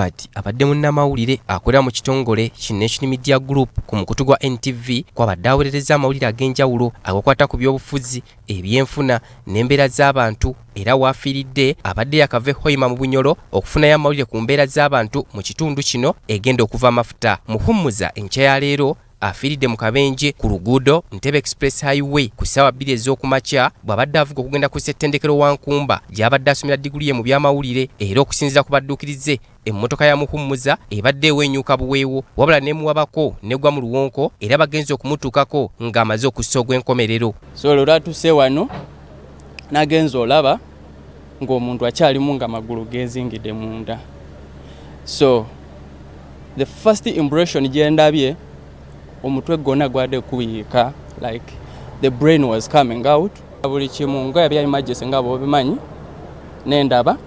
Edward abadde munnamawulire akolera mu kitongole ki Nation Media Group ku mukutu gwa NTV kw'abadde aweerereza amawulire ag'enjawulo agakwata ku byobufuzi, ebyenfuna n'embeera z'abantu era w'afiiridde abadde yakava e Hoima mu Bunyoro okufunayo amawulire ku mbeera z'abantu mu kitundu kino egenda okuva amafuta. Muhummuza enkya ya leero afiiridde mu kabenje ku luguudo Ntebe Express Highway ku ssaawa 2 ez'okumakya bw'abadde avuga okugenda ku ssettendekero wa Nkumba gy'abadde asomera diguli ye mu by'amawulire era okusinziira ku badduukirize emmotoka ya Muhummuza ebadde ewenyuuka buweewo wabula n'emuwabako n'egwa mu luwonko era bagenze okumutuukako ng'amaze okussa ogw'enkomerero. So olwatuuse wano nagenze olaba ng'omuntu akyalimu nga magulu geezingidde munda. So the first impression gye ndabye, omutwe gwonna gwadde kuyiika, like the brain was coming out. Buli kimu nga bya emergency nga bw'obimanyi, nendaba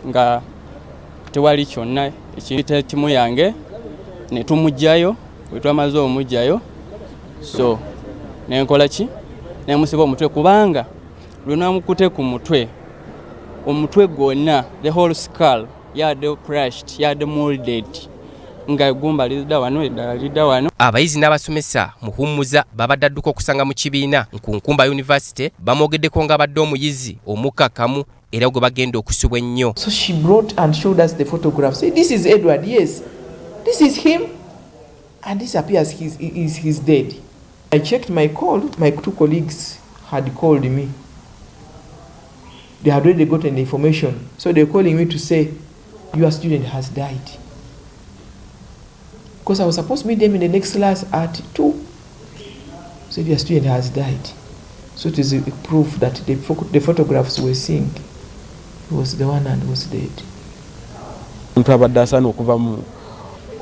nga tewali kyonna ekiyita ttiimu yange ne tumuggyayo. Bwe twamaze omuggyayo, so nenkola ki? Nemusiba omutwe, kubanga lwe namukute ku mutwe, omutwe gwonna, the whole skull yadde crushed, yadde molded, nga eggumba lidda wano, eddala lidda wano. Abayizi n'abasomesa Muhummuza babadde adduka okusanga mu kibiina Nkunkumba University bamwogeddeko ng'abadde omuyizi omukkakkamu era gwe bagenda okusubwa ennyo. So she brought and showed us the photograph. Say, "This is Edward, yes. This is him. And this appears he's dead." I checked my call. My two colleagues had called me. They had already gotten the information. So they're calling me to say, "Your student has died." Because I was supposed to meet them in the next class at 2. So your student has died. So it is a proof that the photographs we're seeing, he was the one and was dead. Omuntu abadde asaana okuva mu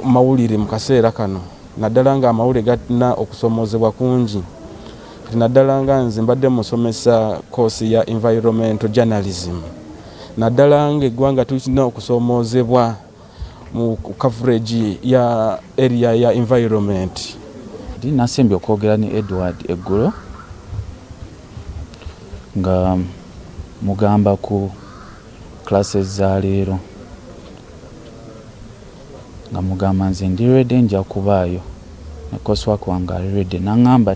mawulire mu kaseera kano, naddala nga amawulire galina okusomoozebwa kungi kati, naddala nga nze mbadde musomesa course ya environmental journalism, naddala nga eggwanga tulina okusomoozebwa mu coverage ya area ya environment. Nasembye okwogera ne Edward eggulo nga mugamba ku classes za leero, nga mugamba nze ndi ready, nja kubaayo ne coursework wange ali ready. Naŋŋamba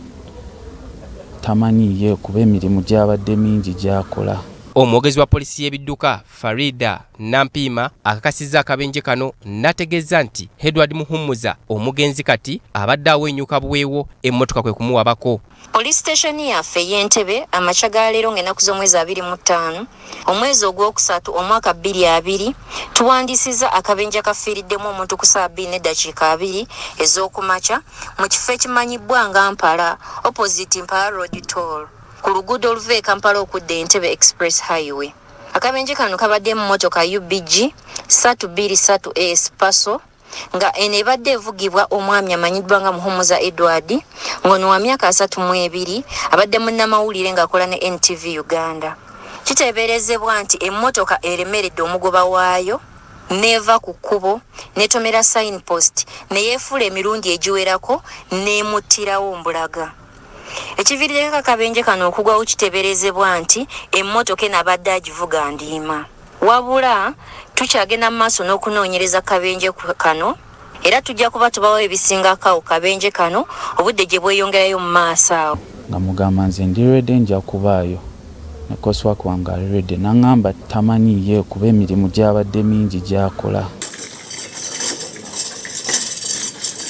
tamanyi ye kuba emirimu gyabadde mingi gy'akola. Omwogezi wa poliisi y'ebidduka Farida Nampiima akakasizza akabenje kano n'ategeeza nti Edward Muhummuza omugenzi kati abadde awenyuka buweewo, emmotoka kwe kumuwabako. Police station yaffe ey'Entebe amakya ga leero ng'ennaku z'omwezi 25 omwezi ogwokusatu omwaka 2020 tuwandiisizza akabenje kafiiriddemu omuntu ku ssaawa 2:20 ez'okumakya mu kifo ekimanyibbwa nga Mpala, opposite Mpala Road Toll, ku luguudo oluva e Kampala okudda Entebbe Express Highway. Akabenje kano kabadde mu mmotoka UBG 323 AS Passo, nga eno ebadde evugibwa omwami amanyiddwa nga Muhumuza Edward, ng'ono wa myaka 32, abadde munnamawulire ng'akola ne NTV Uganda. Kiteeberezebwa nti emmotoka eremeredde omugoba waayo n'eva ku kkubo n'etomera signpost ne yeefuula emirundi egiwerako n'emuttirawo mbulaga. Ekiviiriddeko akabenje kano okugwawo kiteeberezebwa nti emmotoka eno abadde agivuga ndiima. Wabula tukyagenda mu maaso n'okunoonyereza kabenje kano era tujja kuba tubawo ebisingako awo kabenje kano obudde gye bweyongerayo mu maaso awo. Nga mugamba nze ndi ready, nja kubaayo ne coursework wange ali ready. Naŋŋamba tamanyi ye kuba emirimu gyabadde mingi gy'akola.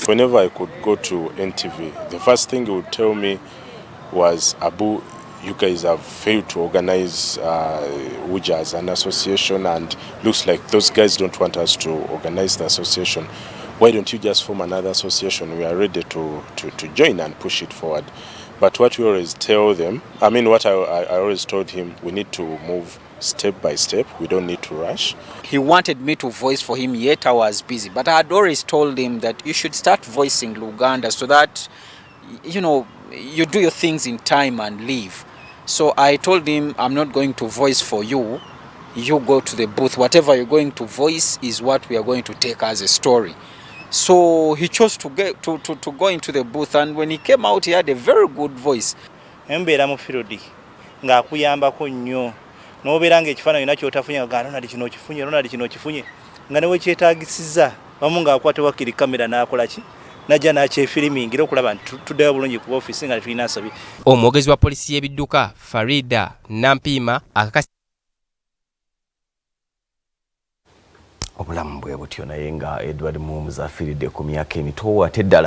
Whenever I could go to NTV, the first thing he would tell me was, "Abu, you guys have failed to organize UJA as an association, and looks like those guys don't want us to organize the association. Why don't you just form another association? We are ready to join and push it forward." But what we always tell them, I mean, what I always told him, we need to move step by step. We don't need to rush. He wanted me to voice for him, yet I was busy. But I had always told him that you should start voicing Luganda so that you do your things in time and leave. So I told him, "I'm not going to voice for you. You go to the booth. Whatever you're going to voice is what we are going to take as a story." So he chose to get to go into the booth, and when he came out, he had a very good voice. Embeera mu field ng'akuyambako nnyo n'obeera ng'ekifaananyi yonna kyotafunye nga Ronald kino okifunye, Ronald kino okifunye. Nga newekyetagisiza wamu ng'akwata wakiri kamera n'akola ki, najja n'akyefirimingira okulaba nti tuddayo bulungi ku ofiisi nga tetulina nsobi. Omwogezi wa poliisi y'ebidduka, Farida Nampiima, akakasa Obulamu bwe butyo, naye nga Edward Muhumuza afiiridde ku myaka emito ate ddala.